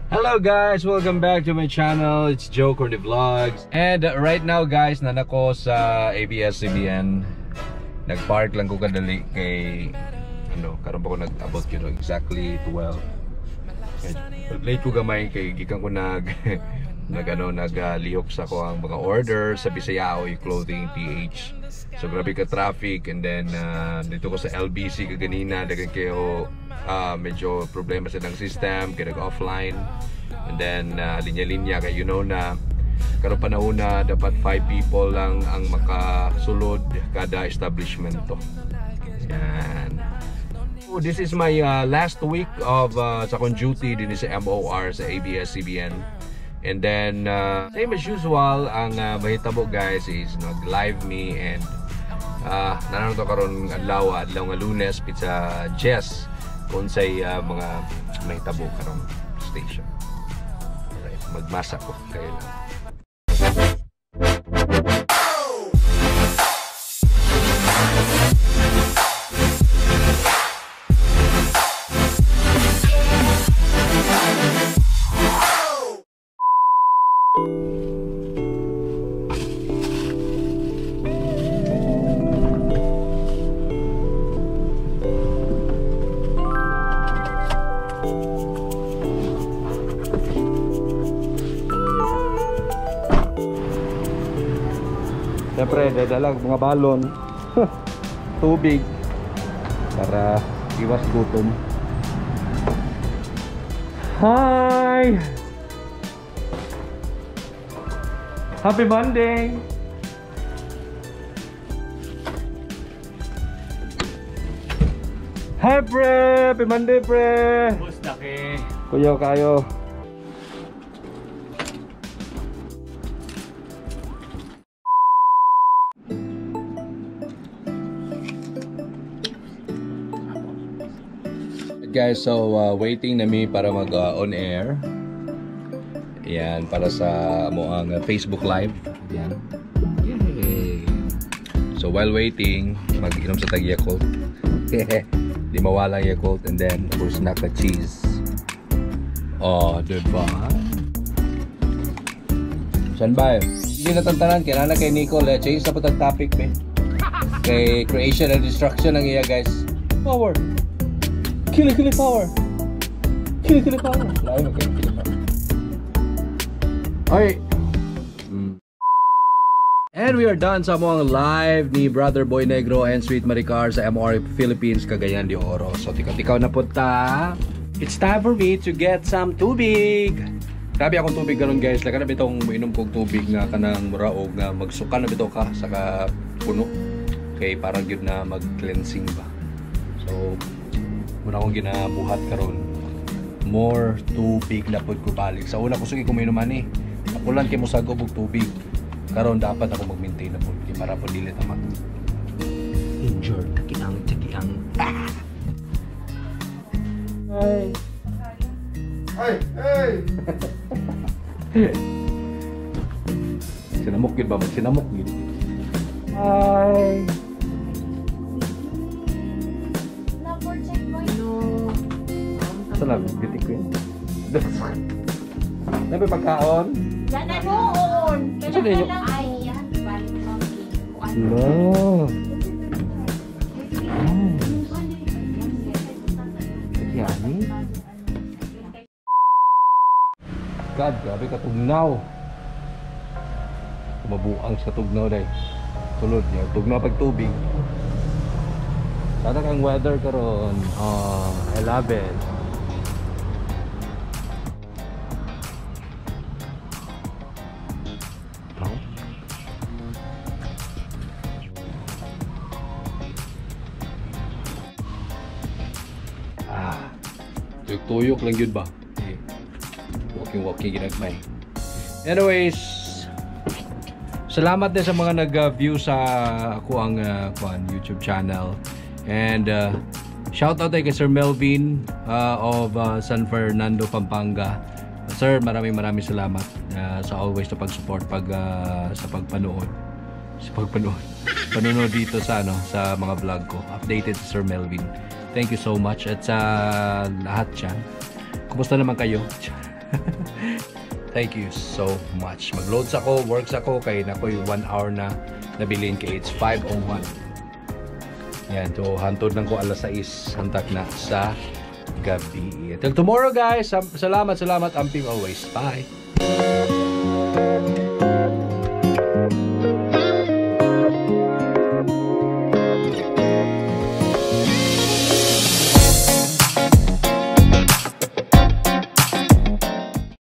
Hello guys, welcome back to my channel. It's Joe Corny Vlogs. And right now guys, nanako sa ABS-CBN. Nagpark lang ko kadali kay ano, karon pa ko nag-abot yun, exactly 12. Late ko gamay kay gikan ko nag nag ano, naglihok sa ko ang mga order sa Bisayaoy Clothing PH. So grabe ka traffic, and then dito ko sa LBC kaganina, daghan kayo medyo problema sa ng system kay nag-offline, and then linya-linya kay you know na karon panahon na dapat 5 people lang ang makasulod kada establishment to. Yan. Oh, this is my last week of sa akong duty din sa MOR sa ABS-CBN. And then same as usual, ang mahitabo guys is nag-live me, and nanon to karon adlaw, adlaw nga Lunes, pizza Jess kung say mga mahitabo karon station. Alright, magmasa ko kayo lang. Siyempre, dadalag mga balon, tubig, para iwas gutom. Hi! Happy Monday! Hi, pre! Happy Monday, pre! Kumusta ke? Kuya, kayo. Guys, so waiting na mi para mag on air. Ayan, para sa mo ang Facebook Live. Ayan. Yay. So while waiting, mag-inom sa tag Yakult. Di mawala Yakult, and then of course naka cheese. Oh, diba? Saan ba? Hindi natantanan kay nana kay Nicole. Eh. Change na po tag topic me. Kay creation and destruction ang iya guys. Power. Kili kili power. Kili kili power. Lain mo kay kili power. Ay. And we are done sa among live ni Brother Boy Negro and Sweet Maricar sa MOR Philippines, Cagayan de Oro. So tikaw-tikaw na punta. It's time for me to get some tubig. Grabe akong tubig karon guys. Laka na bitong inom kog tubig nga kanang muraog nga magsuka na bitaw ka sa ka puno. Kay para gyud na mag-cleansing ba. So muna akong ginabuhat karon, more tubig na pud ko balik. Sa una kusog ko mainom ani. Napulan kay mosagob og tubig. Karon dapat ako mag-maintain na pud kay para pud dili ta mag injured. Takiang takiang. Ah! Ay. Ay, hey. Sinamok gid ba? Sinamok gid. Ay. Saan beauty queen? Nabi pagkaon? Yan noon! Saan yun? Ay, yan. No. Yan. God, grabe katugnaw. Mabuang sa tugnaw dahil. Tulod niya. Tugnaw pag tubig. Sana kang weather karon. Oh, I love it. Tuyok-tuyok lang yun ba? Okay. Walking-walking ginagmay. Anyways, salamat din sa mga nag-view sa ako ang YouTube channel. And shout out kay Sir Melvin of San Fernando, Pampanga. Sir, maraming maraming salamat sa always na pag-support pag sa pagpanood. Sa pagpanood. Panonood dito sa ano, sa mga vlog ko. Updated si Sir Melvin. Thank you so much at sa lahat dyan. Kumusta naman kayo? Thank you so much. Mag-load sa ko, work sa ko, kay nakoy 1 hour na nabilin kay it's 5:01. Yan, so hantod lang ko alas 6, hantak na sa gabi. Until tomorrow, guys. Salamat, salamat. Amping always. Bye.